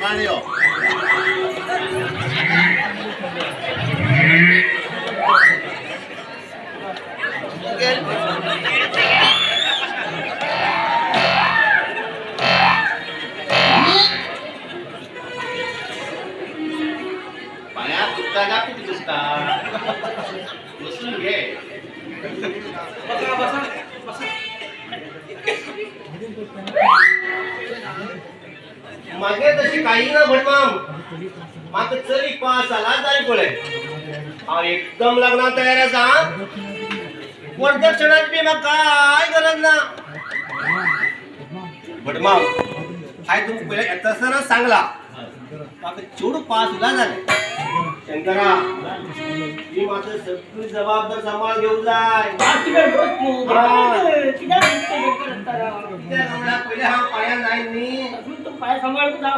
नेमाण यो. पायात दुखता का कुठे दुखता? बसून घे. बसा बसा बसा. मागे तशी काही ना भटमाम, म्हाका चली पास जाला जाय पळय. हांव एकदम लग्नाक तयार आसा. वरदक्षणाची बी म्हाका काय गरज ना. भटमाम, हांवें तुमकां पयलीं येता आसतनाच सांगला, म्हाका चेडूं पास सुद्दां जालें. शंकरा, ही मात्र सगळी जबाबदार सांबाळ घेवंक जाय. कित्याक कित्याक म्हणल्यार पयलीं हांव पांयान जायन न्ही. तूं पांय सांबाळून जाव.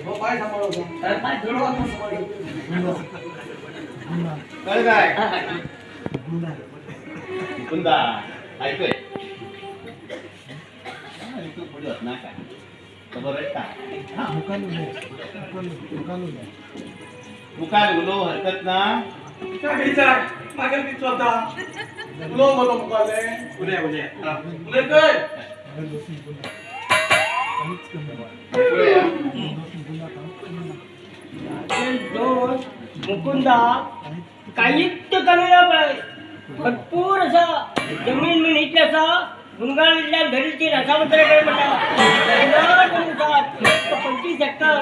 हो, पाय सांबाळू. कळ्ळें काय? मुकुंदा, ऐकय. तू पुढे होत ना काय खबर रडटा. मुखार उलो हरकत ना. विचार विचार मागीर कितें चलता? उलोवंक बोलो मुखार. उलय उलय उलय कर. पळया. दोन मुकुंदा काहीच कमी ना पळय. भरपूर असा जमीन बीन इतली आसा. गुणगान इतल्या धरीची रसापत्र म्हणटा 25 हेक्टर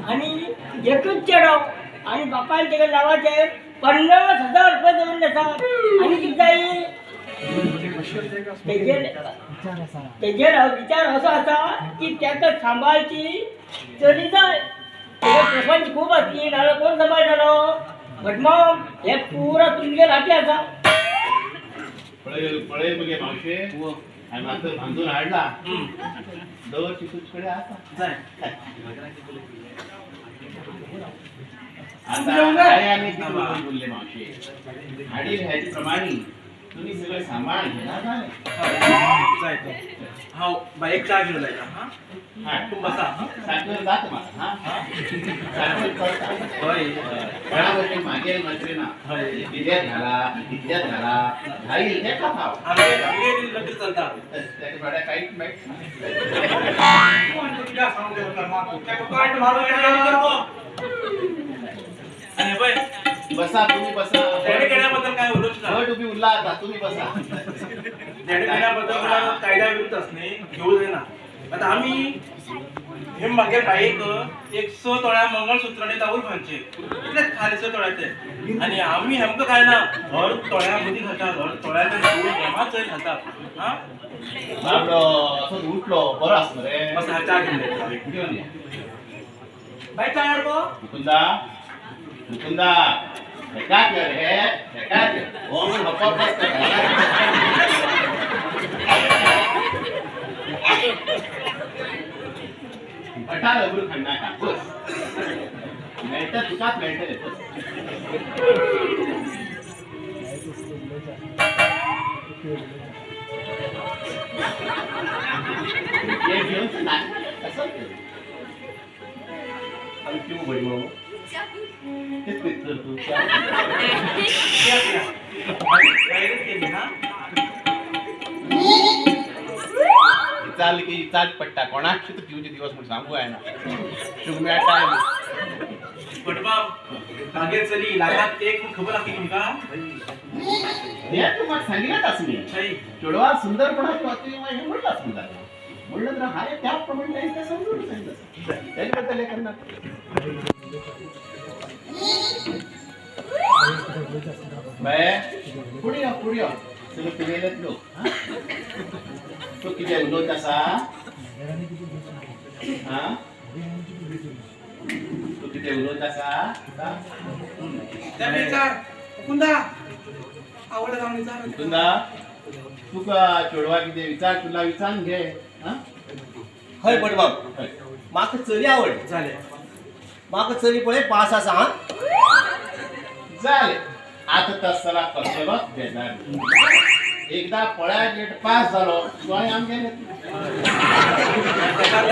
आणि एकूच चेडो आणि बापान तेका नांवाचेर 50,000 रुपये दवरले आसा. आनी कितें जाय तेजेर? तेजेर विचार असो आसा की ताका सांबाळची चली जाय. तेका प्रपंच खूब आसली नाल्यार कोण सांबाळटलो? भटमाम, हे पुरा तुमगेर हाती आसा. पळय पळय मगे मावशे, हांवें मातसो बांदून हाडला. दवरची तुजे कडेन आसा. जाय. आता हांवें आनी कितें बोलले मावशे, हाडील ह्याचे प्रमाणे तुम्ही सगळं सांबाळ घेणार जालें. जाय तर. हांव बाईक च्या घेवन लायता. हा. हाड. तूं बसा. हा. साखर जाता म्हाका. हा, साखर चलता. हय. घरा भशेन मागेर मंत्री ना. हय. इतल्यात घाला, इतल्यात घाला, घाईल तेका खाव. आमगे आमगे लग्न चलता. तेका थोड्या कांयच मेळटा. कित्याक सांगू तेका? ताका काट मारून. आनी पळय. बसा, तुम्ही बसा. देणे घेण्याबद्दल काय उलोवचें ना. भट उबी उरला आता, तुम्ही बसा. देणे घेण्याबद्दल कायद्या विरुद्ध आसली घेवूं जायना. आतां आमी हे मागीर बाईक एक 6 तोळ्या मंगळसूत्र आनी तावूल भांचे इतलेच खाली 6 तोळ्याचे आनी आमी आमकां काय ना हर तोळ्या मदीं घालता, हर तोळ्याचे हेमा चड घालता. हा. बाबडो असोच उठलो बरो आसा मरे. बस, हा च्या घेवन येता. घेवन ये. बाई, च्या हाड गो. मुकुंदा, मुकुंदा, हेकाच यो रे, हेकाच यो. हो म्हूण हप्पा बस. पटा लवकर खंडाका बस. मेळटा तुकाच मेळटलें, बस. हे घेवन ना कसं? आनी पिवू भटमाम? तेच तेच तर तू. पिया पिया. बायरच केली हा. चाल की चाल पडटा कोणाक सुद्दां पिवचे दिवस म्हूण सांगू जायना. शुगम्या टायम. भटमाम, मागीर चली लाखात एक म्हूण खबर आसा तुमकां? हे तूं म्हाका सांगिल्लेंच आसा न्ही. हय. चेडवा सुंदरपणाची बाबतीत हे म्हणलां समजा, म्हणलं तर हांवें त्या प्रमाणे तांकां समजून सांगितलं. तेजे बद्दल हें करना. बाये, फुडें यो, फुडें यो. सगळे पिलेलेच लोक. तूं कितें उलोवंक आसा? हा, तूं कितें उलोवंक आसा? विचार मुकुंदा, आवडला जावन विचार. मुकुंदा, तुका चेडवा कितें विचार तुला विचारून घे. हा. हय भटमाम. हय. म्हाका चली आवडली. जालें. म्हाका चली पळय पास आसा. हा. जालें. आतां तसला कसलोच बेजार. एकदा पळ्या गेट पास जालो, गोंय आमगेलें. ताका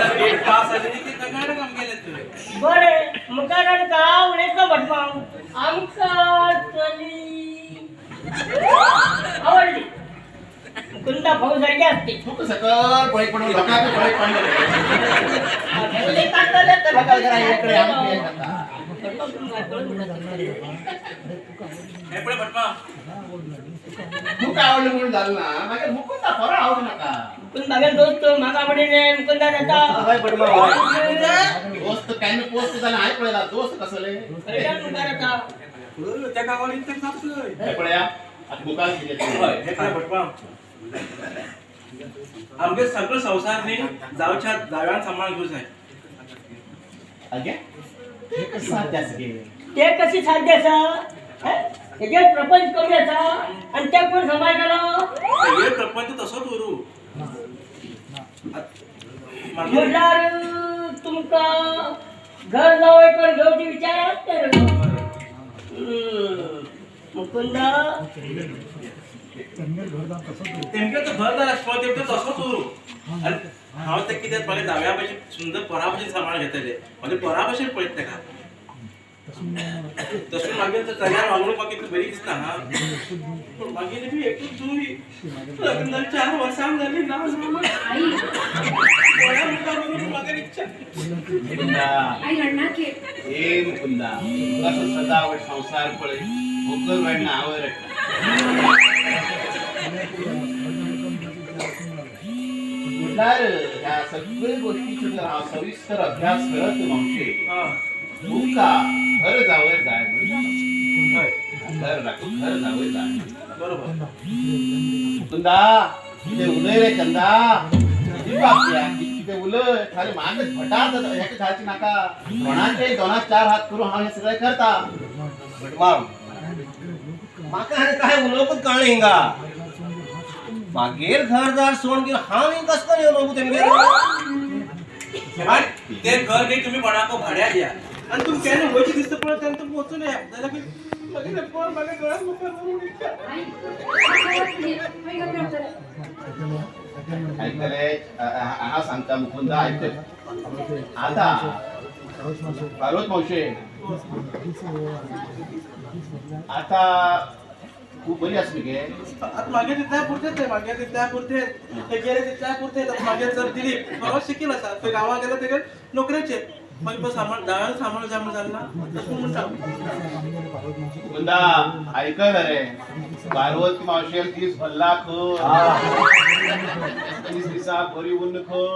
सारखी असते. तू सकल पळय पडून लोकांक पळय पडले. तुका आवडलं म्हणून झालं ना, मागीर मुकुंदा फरक आवडू नका. मुकुंद मागीर दोस्त म्हाका आवडले मुकुंदा जाता. दोस्त काय पोस्ट जाल्यार हांवें पळयला दोस्त कसले त्या आवडीन तर सापसय पळया आतां मुखार कितें. हे पळय भटमाम, आमगे सगळो संवसार न्ही जावच्या जाव्यान सांबाळ घेवंक जाय. आगे ते कशें साध्य आसा गे? ते कशी साध्य आसा? तेजेर प्रपंच कमी आसा आनी ते कोण सांबाळटलो? तेगेलो प्रपंच तसोच उरूं. म्हणल्यार तुमकां घर जावंय पण घेवचे विचार आसता रे. मुकुंदा तेमगे तो घर जाल्यार आसपा तेमगे तसोच उरूं. आनी हांव तें कितें पळय दाव्या भशेन सुंदर पोरा भशेन सांबाळ घेतलें, म्हणजे पोरा भशेन पळयता तेका. तशें मागीर चल्यार वागणूक म्हाका इतली बरी दिसना. हा, पूण मागीर बी एकूच जुवी लग्न जावन 4 वर्सां जालीं ना पोरा मुखार उरूंक म्हाका इच्छा. मुकुंदा हे मुकुंदा, कसो सदावट संवसार पळय, व्हंकल रडना आवय रडटा. म्हणल्यार ह्या सगळे गोष्टीचो जर हांव सविस्तर अभ्यास करत मावशे, तुका घर जावं जाय म्हणून घर राखू घर जावं जाय. बरोबर. मुकुंदा कितें उलय रे कंदा, बापया कितें उलय खाली म्हाका भटार जाता हेका धाडची नाका. कोणाचे दोना 4 हात करून हांव हें सगळें करता. भटमाम म्हाका आनी काय उलोवपूच कळ्ळें हिंगा. मागीर घरदार सोडून घेवन हांव हिंगा कसो करून येवं तेमगेर? आनी तें घर न्ही तुमी कोणाक भाड्या दिया आनी तुमी केन्ना वयचें दिसता पळय तेन्ना तुमी वचून येया, जाल्यार मागीर पोर म्हाका घरात मुखार व्हरूंक इच्छा. आयकले हांव सांगता मुकुंदा आयकय. आतां पार्वत मावशे, आतां तूं बरी आसा न्ही गे? आतां मागीर तितल्या पुरतेच ते, मागीर तितल्या पुरतेच ते गेले तितल्या पुरतेच. आतां मागीर जर दिलीप बरो शिकील आसा, थंय गांवां गेलो तेगेर नोकरेचेर मागीर तो सांबाळ दाव्यान सांबाळ जाय म्हूण जालें ना, तशें म्हणटा. मुकुंदा आयकल रे, पार्वती मावशेल दीस भरला खंय, 30 दिसा बरी उन्न खंय,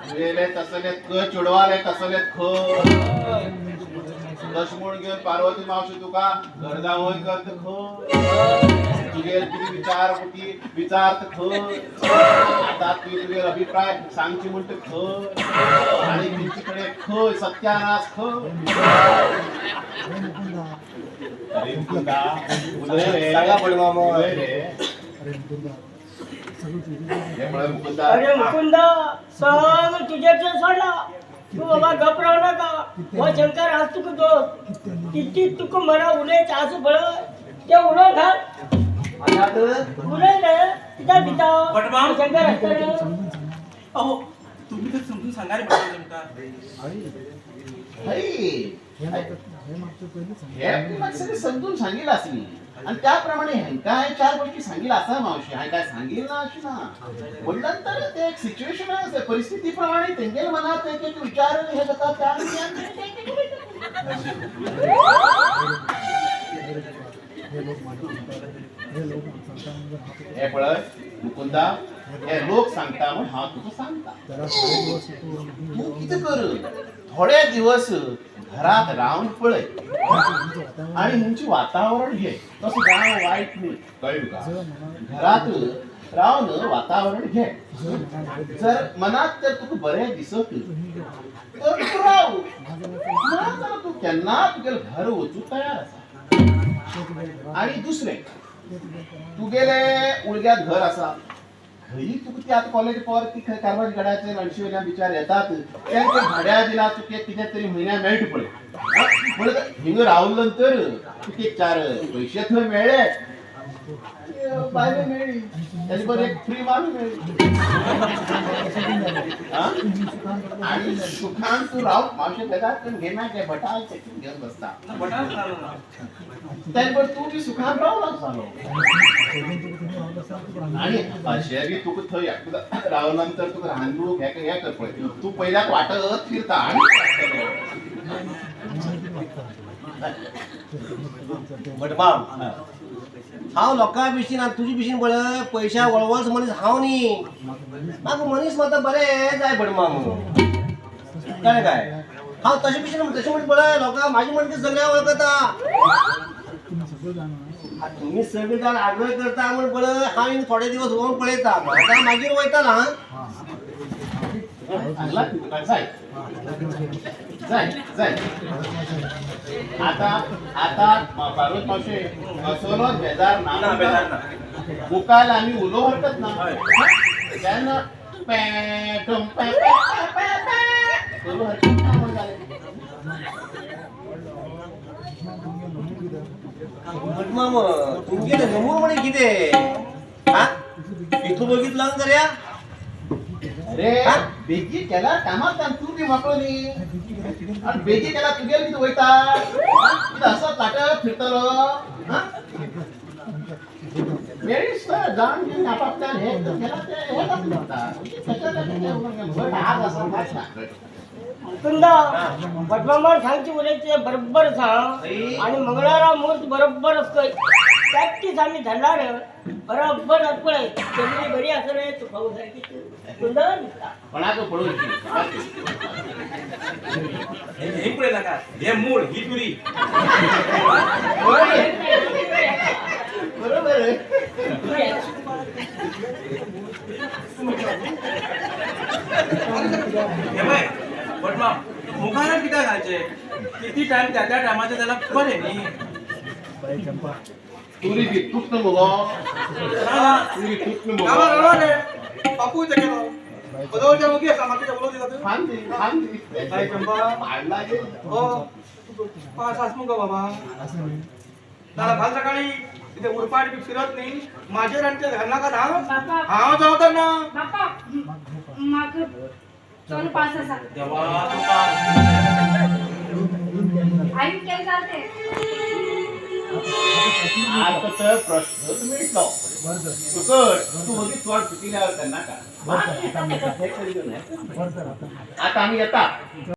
तुगेले तसले क चेडवाले तसले खंय, तशें म्हूण घेवन पार्वती मावशी तुका घर जावंय करत खंय, तुगेल कितें विचार ती विचारत खंय, आतां तुवें तुगेल अभिप्राय सांगची म्हणटा खंय, आनी तेंचे कडेन खंय सत्यानाश खंय. अरे मुकुंदा उलय रे, सांगा भटमाम. उलय रे. हे पळय मुकुंदा, अरे मुकुंदा सगळं तुझ्याच सोडला तू बाबा गप राव नका. हो शंकर आज तुका दोस्त किती तुका मना उलयच आसूं पळय ते उलोवन घाल. उलय रे कित्याक भिता भटमाम. शंकर आसतना. अहो तुमी तर समजून सांगा रे भटमाम तुमकां. हे म्हाका सगळें समजून सांगिल्लें आसा न्ही, आनी त्या प्रमाणे हेंकां हांवें 4 गोश्टी सांगिल्ल्यो आसा मावशी. हांवें काय सांगिल्लें ना अशें ना, म्हणल्यार तर ते एक सिच्युएशन आसा, परिस्थिती प्रमाणे तेंगेले मनांत एक एक विचार हे जाता त्या. हे पळय मुकुंदा, हे लोक सांगता म्हूण हांव तुका सांगता, तूं कितें कर थोडे दिवस घरात रावन पळय आनी हेंचें वातावरण घे. तसो गांव वायट न्ही, कळ्ळें तुका? घरात रावन वातावरण घे, जर मनात तर तुका बरें दिसत तर तूं राव, ना जाल्यार तूं केन्ना तुगेलें घर वचूंक तयार आसा. आनी दुसरें, तुगेले उळग्यांत घर आसा, खंय तुका ती आतां कॉलेज पोर ती खंय कारवार गडाचे माणशी वयल्यान विचार येतात, तेंकां भाड्या दिला तुका कितें तरी म्हयन्या मेळटा पळय. म्हणल्यार हिंगा रावले नंतर तुका 4 पयशे थंय मेळ्ळे, बायलो मेळ्ळी, त्याचे बरोबर एक फ्री मामी मेळ्ळी. हा? आणि सुखान तू राव मावशे बेजार करून घेना, ते भटाल चेकीन घेवन बसता. बटाच जालो ना. त्याच बरोबर तूं बी सुखान रावला जालो. आणि अशें बी तुका थंय एकदा रावला नंतर तुका रांदूक हें हें कर पळय, तूं पयल्याक वाटत फिरता आनी वाडटलो. भटमाम, हांव लोकां भशेन आनी तुजे भशेन पळय पयशा वळवळच मनीस हांव न्ही. म्हाका मनीस मात बरें जाय भटमाम, कळ्ळें काय? हांव तशें भशेन तशें म्हणटा पळय लोकांक म्हाजे म्हणटा सगळ्यांक वळखता. तुमी सगळे जाण आग्रह करता म्हण पळय हांव हिंगा थोडे दिवस वचून पळयता, म्हाका मागीर वयता ना. सांगला तुका, जाय जाय जाय. आता आता पार्वत मावशे असलोच बेजार ना, ना, बेजार ना. मुखार आमी उलोवं हरकत ना. हय. तेन्ना पें टम पें पें पें पें करूं हरकत ना म्हण जालें. भटमाम, तुमगेलें नमूर म्हणे कितें? हा, इतलो बेगीन लग्न करया? अरे बेगीन केल्यार कामाक काम, तूं बी मोकळो न्ही. आनी बेगीन केल्यार तुगेलें कितें वयता? कितें असोच लाटत फिरतलो? मेळीच तर जाण घेवन आपापल्यान हें केलां तें हें जाता म्हणटा. भट आज आसा भाट ना. मुकुंदा, भटमामान सांगची उलयचे बरोबर सांग. आणि मंगळारा मुहूर्त बरोबर असतो, प्रॅक्टीस आम्ही धरला रे बरोबर. पळय चंद्री बरी आसा रे, तूं खाऊ सारकी सुंदर दिसता. कोणाक पळोवची हे पळय नाका, हे मूळ ही तुरी. बरोबर आहे. हे पळय भटमाम, मुखारान कित्याक घालचें? किती टायम त्या त्या टायमाचें जाल्यार बरें न्ही. तुरी बी तुटन मुगो, तुरी तुटन मुगो. बापूय तेगेलो बदलच्या मुगी आसा, म्हाका उलोवं दिता तूं? खान दी, खान दी. बाय चंपा. हाडला गे. हो, पास आस मुगो बाबा. नाल्यार फाल्यां सकाळी कितें उरपाट बी फिरत न्ही म्हाजेर आनी ते घालनाकात. हांव बापा, हांव जावता ना. बापा, म्हाका चल पास आसा. देवा तुका. आईन केलें जालें तें. आता तर प्रश्नच मिटलो. तुकट तूं मगीर चड चुकिल्यार करनाका. आता आमी येता.